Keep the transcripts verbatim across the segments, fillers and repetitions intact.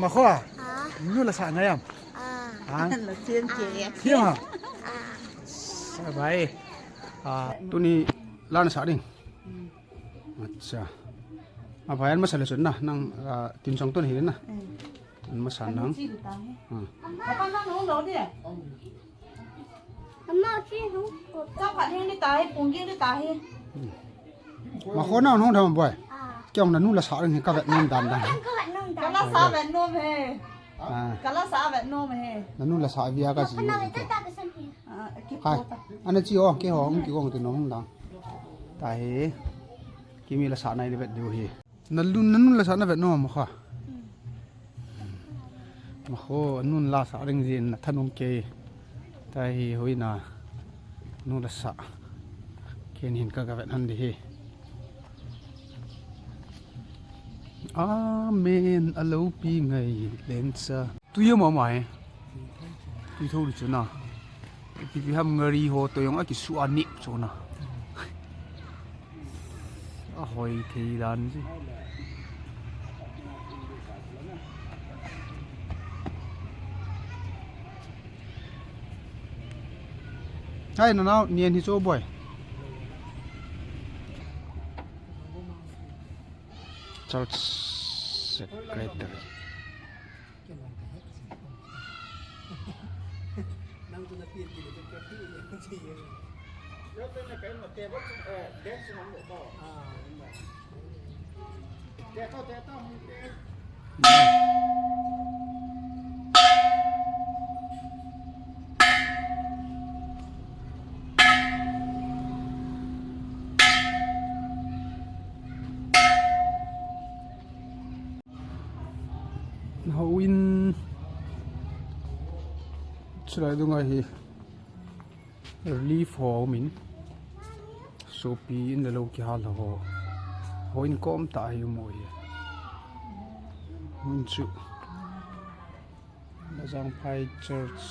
Makho a? Ah. Nu la sa ngai am? Ah. Ha? La chen ke. Thiam ha? Ah. Sa bai. Ah, tuni la na sa ding. Acha. Abai, an masa le chun na, nang, ah, tin chang tun hi na. Hmm. An masa nang. Chi ta he. Ah. Papa nang nung lo dia. Ama chi hung ko. Cha phat hung ni ta he, pung ging ni ta he. Makho na hung tham boi. Ah. Kei hung na nu la sa ding hi ka vet nom dan dan. Ka vet nom dan. Ka la sa vet nom he. Ah. Ka la sa vet nom he. Na nu la sa via ka chi. Ka na vet ta ka san he. Ah, ki Hai. Pota. Ana chi o, kei ho hung ki hung ti nom dan. Ta he. Kimi la sa nai le vet diu hi. Na lun, na nun la sa na vet nom Makho. Makho, nun la sa ring jin na thanom kei. Ta hi hoi na. Nu la sa. Ken hin ka ga vet han di hi. Amen. A lo pi ngai len sa. Tui ama ama he. Tui tho di chu na. Ipi pi ham ngari ho to jong a kisu a nip chu na. A hoi thei dan chu. Hai na nau, nian hi chu boi. Church Secretary. Houin chulai dunga hi relief ho min sopi in le lo kihal ho. Houin kom ta hi mo hi. Mun chu Lazangphai Church.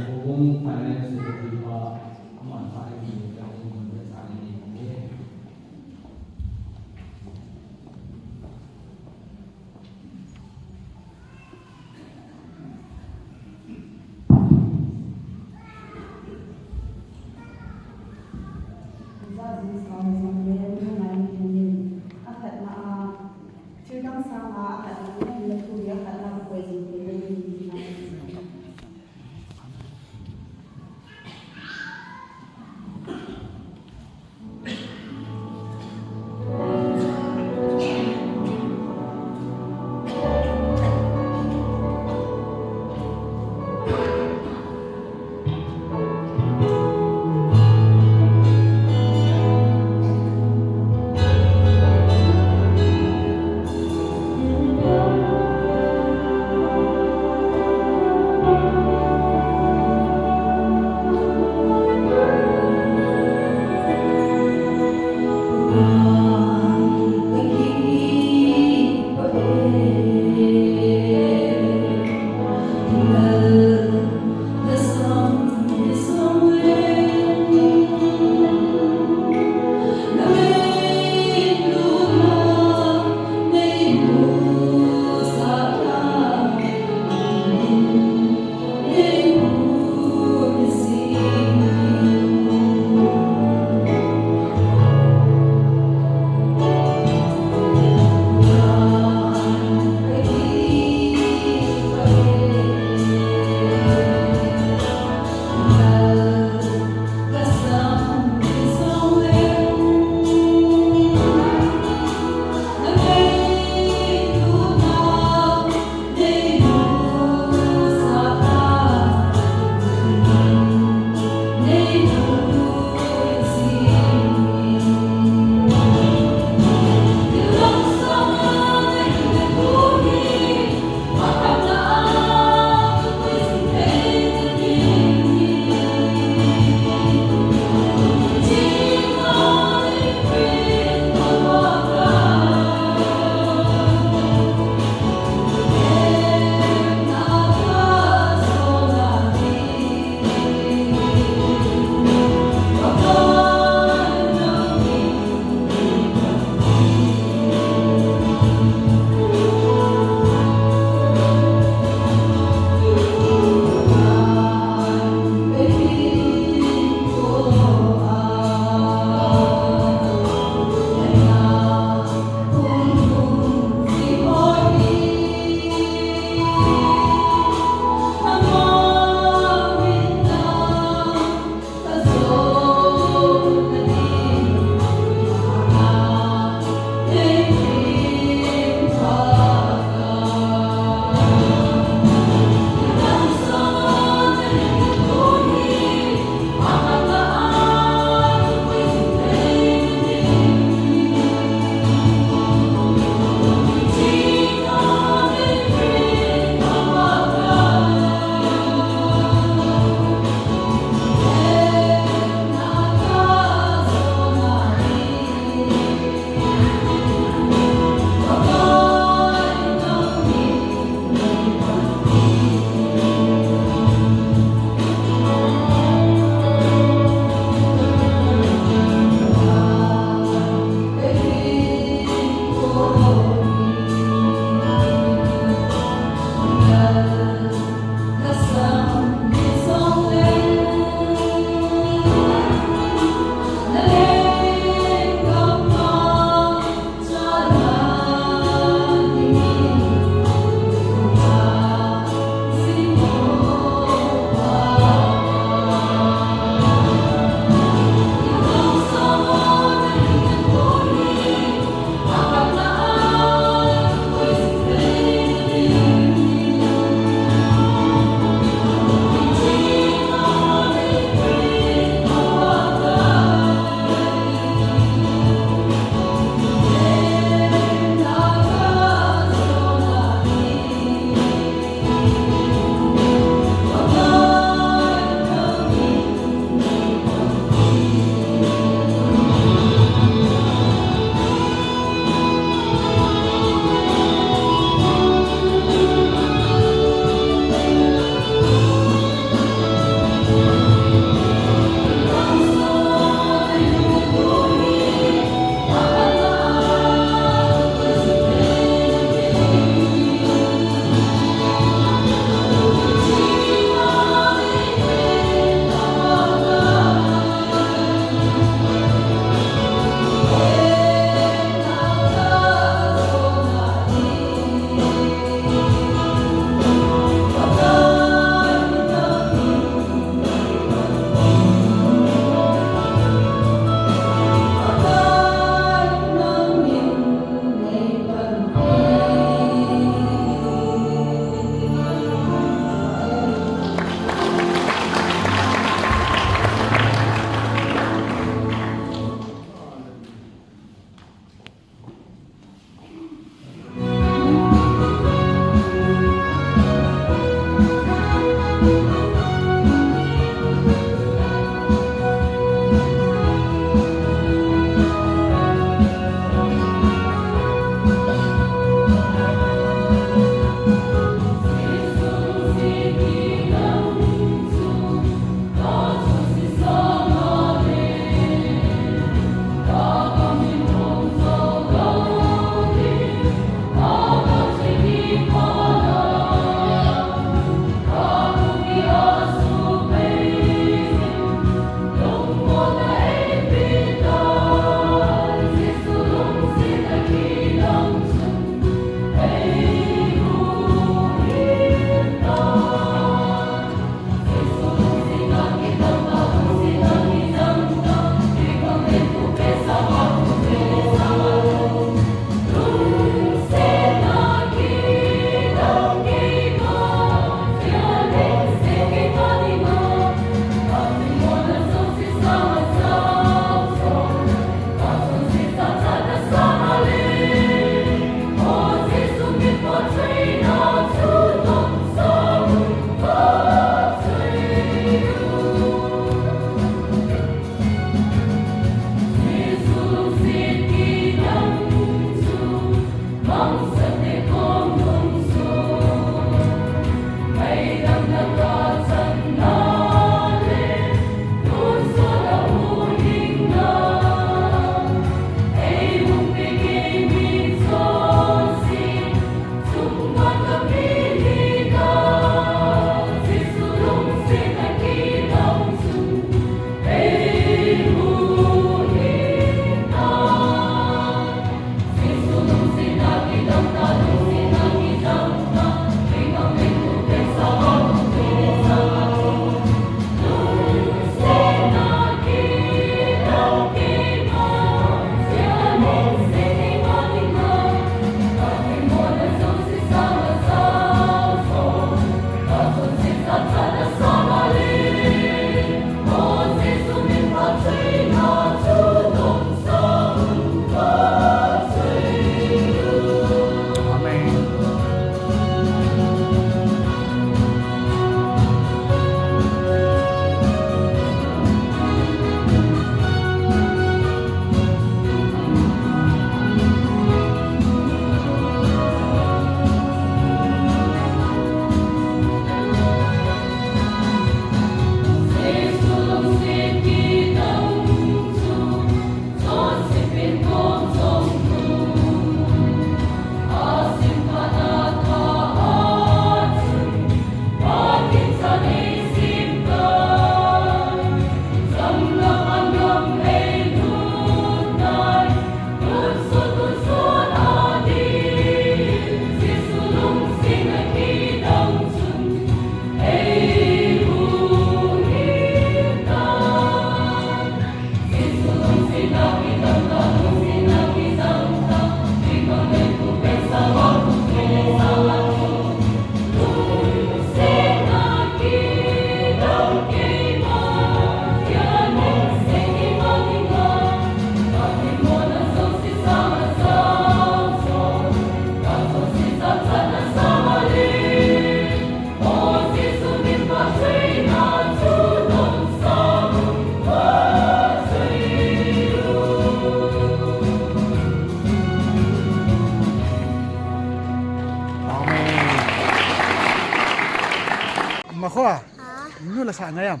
Nu la sa ngai am?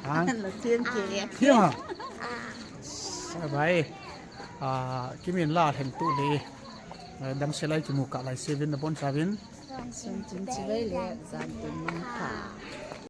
Hang? La thiam ke. Thiam ha? Sa bai. Ah, kimin la hen tu le. Ah, dam se lai kimu ka lai sevin na bon savin. Sun chin chibai le, jan tun mang pha.